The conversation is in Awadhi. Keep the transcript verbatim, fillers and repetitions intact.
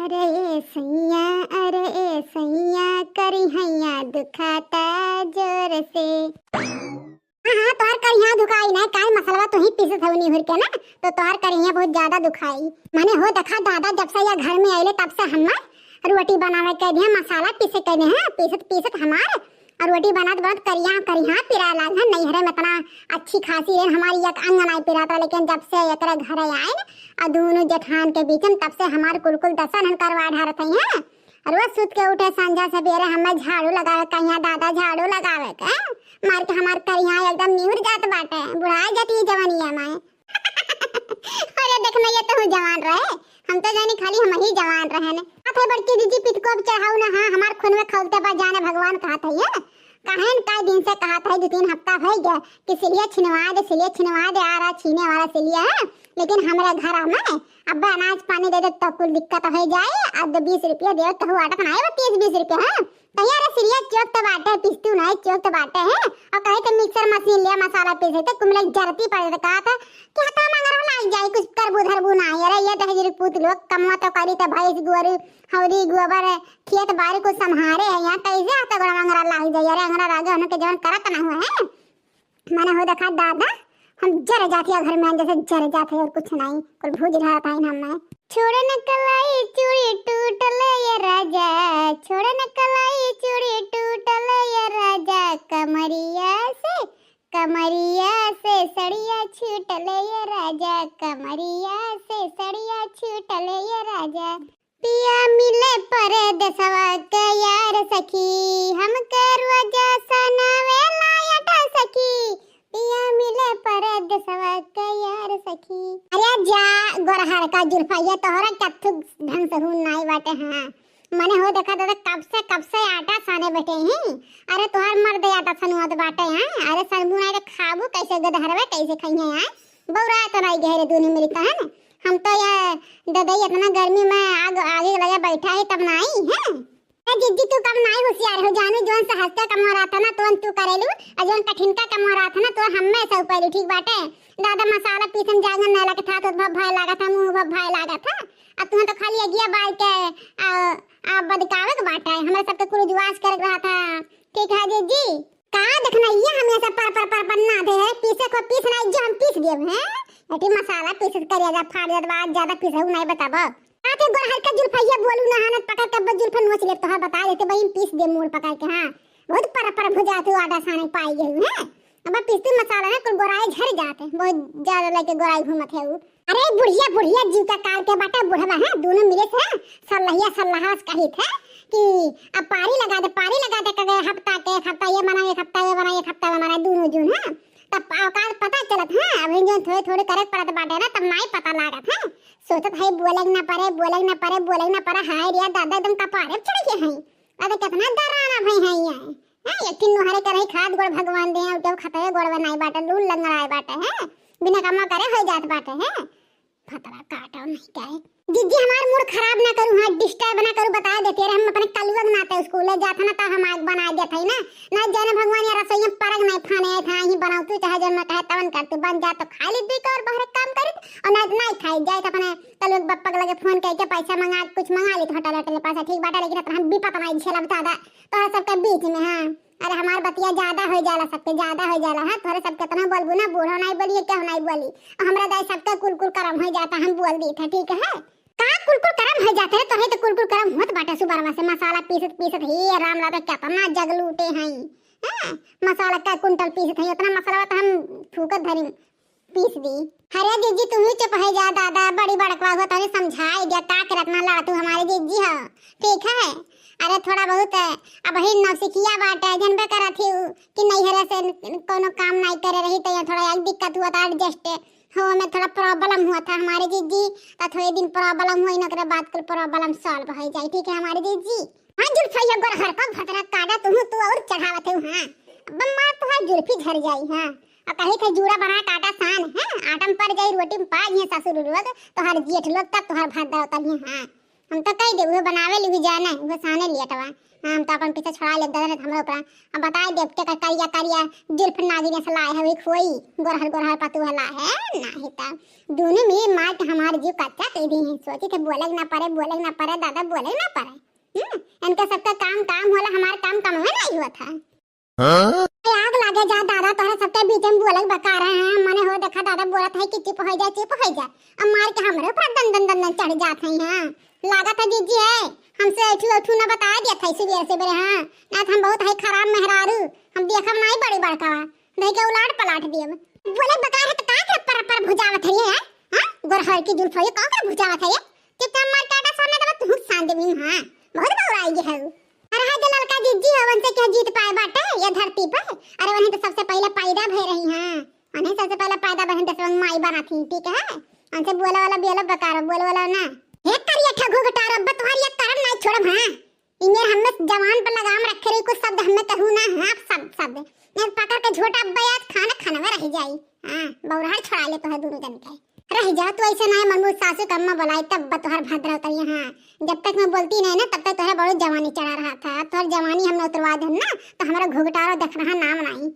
अरे ए सैया, अरे ए सैया, करिहैया दुखाता जोर से। हाँ, हाँ, तोहर करिहा दुखाई ना, काहे मसलवा तू ही पीसत हऊ निहुर के ना, तो तोहर करिहा बहुत ज्यादा दुखाई। माने हो देखा दादा, जब से या घर में आइले तब से हमार रोटी बनावे के दिया, मसाला पीसे के दिया, हाँ, पीसत पीसत हमार और रोटी बनत बनत करिहा करिहा पिराए लाग है। नैहरे में इतना अच्छी खासी रहे, हमारी एक अंग नाई पिरात रहा, लेकिन जब से एकरे घरे आए ना, और दोनों जेठान के बीच में, तब से हमार कुल कुल दशा नन करवा ढारत है, हाँ। रोज सुत के उठे संझा सबेरे हमें झाड़ू लगावे, कहिया दादा झाड़ू लगावे के, मार के हमार करिहा एकदम निहुर जात बाटे, बुढ़ाए जाती है जवानिया में। अरे देखना, ये तो हूँ जवान रहे, हम तो जानी खाली हम ही जवान रहे ने। अथे बड़की जीजी पितको अब चढ़ाऊ ना, हाँ, हमार खून में खौलते बा जाने भगवान कहत है ये। काहे न कई दिन से कहत है, दो तीन हफ्ता हो गया कि सिलिया छिनवा दे, सिलिया छिनवा दे, आ रहा छीने वाला सिलिया है, लेकिन हमारे घर में अब अनाज पानी दे दे तो कुल दिक्कत हो जाए। अब तो बीस रुपया दे तो आटा बनाए, वो तीस बीस रुपया है। कहिया रे सिलिया चोक तो बाटे, पिस्तू नहीं चोक तो बाटे है। और कहे तो मिक्सर मशीन लिया, मसाला पीसे तो कुमले जरती पड़े तो कहा था कि हता मंगरा लाग जाए, कुछ करबू धरबू नहीं। अरे ये दहेज पूत लोग कमवा तो करी तो भैंस गोरू हौदी गोबर खेत बारी कुछ संभारे है, यहाँ कैसे हता गोड़ा मंगरा लाग जाए? अरे अंगरा लागे उन्होंने के जवन करत ना हुआ है। माने हो देखा दादा, हम जर जात है घर में, जैसे जर जात है और कुछ नहीं, कुल भूज रहा था हम में। छोड़ न कलाई चूड़ी टूटल ये राजा, छोड़ न कलाई चूड़ी टूटल ये राजा, कमरिया से, कमरिया से सड़िया छूटल ये राजा, कमरिया से सड़िया छूटल ये राजा। पिया मिले परदेसवा के यार सखी, हमके रोजा सनावेला आटा सखी। पिया मिले परदेसवा के यार सखी। अरे जा गोरहर का जुल्फा, ये तोहरा कत्थु ढंग से हूँ नाई बाटे। हाँ, मने हो देखा दादा, कब से, कब से आटा साने बैठे हैं। अरे तोहर मर्द आटा सनवत बाटे हैं। अरे सनबू नाई तो खाबू कैसे, गदहरवे कैसे खइहे हैं? बौरा तो नाई गहरे दोनों मेरी तहन। हम तो ये ददई इतना गर्मी में आग, आगे लगे बैठा है तब नाई है। ए जिज्जी तू कम नाई होशियार हो, जानू जौन से हंसते कमवा रहा था ना, तोन तू करेलू, और जौन कठिन का कमवा रहा था ना, तो हमें से ऊपर ठीक बाटे। दादा मसाला पीसन जांगन नहीं लगे था, तो भव भाई लागा था, मुंह भव भाई लागा था। अब तुम तो खाली अगिया बाल के, आ, आ, बदकावे के बाटे, हमारे सबके कुल उजवास करे के रहा था। ठीक है जिज्जी। का देखना ये हमेशा पर पर पर पर ना दे है, पीसे को पीस ना, जो हम पीस देब हैं। बेटी मसाला पीस करिया जा फाड़ जात बा, ज्यादा पीसे नहीं बताबो। आके गोर हल्का जुल्फा ये बोलू ना, हानत पकड़ के बस जुल्फा नोच ले, तोहर बता देते बहिन, पीस दे मूड़ पकड़ के। हाँ, बहुत पर पर भुजा तू आटा साने पाई गई है। अब पीसती मसाला ना कुल गोराई झर जाते, बहुत ज्यादा लेके गोराई घूमत है उ। अरे बुढ़िया, बुढ़िया जीव का काल के बाटा बुढ़वा है, दोनों मिले से सल्लहिया सल्लहास कहित है कि अब पारी लगा दे, पारी लगा दे, कगे हफ्ता के एक हफ्ता ये बनाए, एक हफ्ता ये बनाए, एक हफ्ता ये बनाए, दोनों जून है। तब औकात पता चलत है, अभी जो थोड़े थोड़े करे पड़त बाटे ना, तब नाई पता लागत है। सोचत है बोले न परे, बोले न परे, बोले न परे, हाय रे दादा एकदम कपारे चढ़ के हैं। अरे कितना डराना भाई है ये। हैं, एक ठिन नोहरे के रही खाद गोड़ भगवान दे, उठे खतरे गोड़ बनाए बाटे, लूल लंगड़ाए बाटे, हैं, बिना कमा करे हो जात बाटे, हैं। फतरा काटो नहीं करे। जिज्जी हमार मूड खराब ना करू, हाँ, डिस्टर्ब ना करू, बता देते रहे, हम अपने कलुआ के नाते स्कूल ले जात है ना, तब हम आग बना देत है ना, ना जाने भगवान यार रसोई में परग नहीं फाने आए था, यहीं बनाओ तू, चाहे जब मैं कहे तवन कर तू बन जा तो खा ली, दुई का और बाहर काम करी, और ना, नहीं खाई जाए तो अपने कलुआ के बप्पा के लगे फोन करके पैसा मंगा, कुछ मंगा ली तो होटल, होटल के पास, ठीक बाटा, लेकिन इतना हम विपत नहीं झेलब दादा, तोहरा सबके बीच में, हाँ। अरे हमार बतिया ज्यादा हो जाला, सबके ज्यादा हो जाला, हाँ। तोहरे सब कितना बोलबू ना, बूढ़ो नहीं बोलिए, क्या नहीं बोली, और हमरा दाई सबके कुल कुल करम हो जाता, हम बोल दी था, ठीक है। का कुल कुल करम हो जाते हैं, तोहरे तो कुल कुल करम होत बाटे, सुबह से मसाला पीसत पीसत, हे राम, लागे कितना जग लूटे हैं, हाँ। मसाला का कुंटल पीसत है, इतना मसाला तो हम फूकत धरी। पीस दी। अरे जिज्जी, तू ही चुप है जा दादा, बड़ी बड़कवा हो, तनी समझाई दिया, का करत ना लड़ा तू हमारे जिज्जी हो, ठीक है। अरे थोड़ा बहुत, अ, अब ही नौसिखिया बाटे, जनबे करत ही उ कि नैहरे से कोनो काम नहीं करे रही, तो यहाँ थोड़ा एक दिक्कत हुआ था, एडजस्ट हो में थोड़ा प्रॉब्लम हुआ था हमारे जिज्जी, तो थोड़े दिन प्रॉब्लम हुई, ओकरे बाद कुल प्रॉब्लम सॉल्व हो जाई, ठीक है हमारे जिज्जी। हाँ जुल्फैया गोरहर का भतरा काटा, तू तू और चढ़ावत है, हाँ। अब मार तोहार जुल्फी झर जाई, हाँ। और कही थे जूड़ा बना काटा सान, हैं? आटा में पड़ जाई, रोटी में पा गई सासुर लोग, तोहार जेठ लोग तब तोहार भात दाव तलिए, हाँ। हम तो कहि देब, उहे बनावे ली, उहे जाने, उहे साने लियटवा। हाँ, हम तो अपन पीछे छोड़ा लेब दादा, नहीं तो हमरे ऊपर। अब बताइ देब, के कर करिया करिया जुल्फ नागिन से लाए है, वही खोई, गोरहर गोरहर पतोह लाए है, नाही तो। दोनों में मार के हमार जीव कच्चा कइ दी है। सोची थे बोले के ना परे, बोले के ना परे, दादा बोले के ना परे। हम्म, इनका सबका काम काम होला, हमार काम काम में नहीं हुआ था। हाँ? ए, आग लागे जा दादा, तोहरा सबके बीच में बोले के बका रहे हैं। मने हो देखा दादा बोलत है कि चुप होइ जा, चुप होइ जा। अब मार के हमरे ऊपर दन दन दन दन चढ़ जात है। हाँ, लागत है जीजी है, हमसे ऐठू ऐठू ना बताइ दिया था सुबेरे सुबेरे। हाँ, ना तो हम बहुत है खराब मेहरारू, हम देखब नहीं बड़ी बड़का, नहीं के उलाट पलाट दियब। बोले के बका रहे तो का के पर पर भुजावत है ये, हाँ? गोरहर की जुल्फ है, का के भुजावत है ये? चुपचाप मार के आटा सामने दबा, तू सान देबी। हाँ, बहुत बौराई है। अरे हाय, जो ललका जिज्जी हवन से क्या जीत पाए बाटे ये धरती पर? अरे वहीं तो सबसे पहले पैदा भय रही हैं, उन्हें सबसे पहले पैदा बहन दसवन माई बना थी, ठीक है? उनसे बोला वाला बेलो बकारो, बोल वाला ना। हे करिया ठा घुघटारो, अब तुम्हारी ये करम नहीं छोड़म, हाँ? इन्हें हमें जवान पर लगाम रखे रही, कुछ शब्द हमें कहू ना, हाँ, शब्द, शब्द। नहीं पकड़ के झोटा अब्बे आज खाना खाना में रह जाई। हाँ, बौराहट छोड़ा ले तो है दोनों जन के। रह जा, तू ऐसे ना है, मनमूत सासू का अम्मा बुलाई तब बतोहर भद्र उतरी। हाँ, जब तक मैं बोलती नहीं ना, तब तक तोहरा बड़ो जवानी चढ़ा रहा था। अब तोहर जवानी हमने उतरवा दे ना, तो हमारा घुघटारो देख रहा नाम नहीं।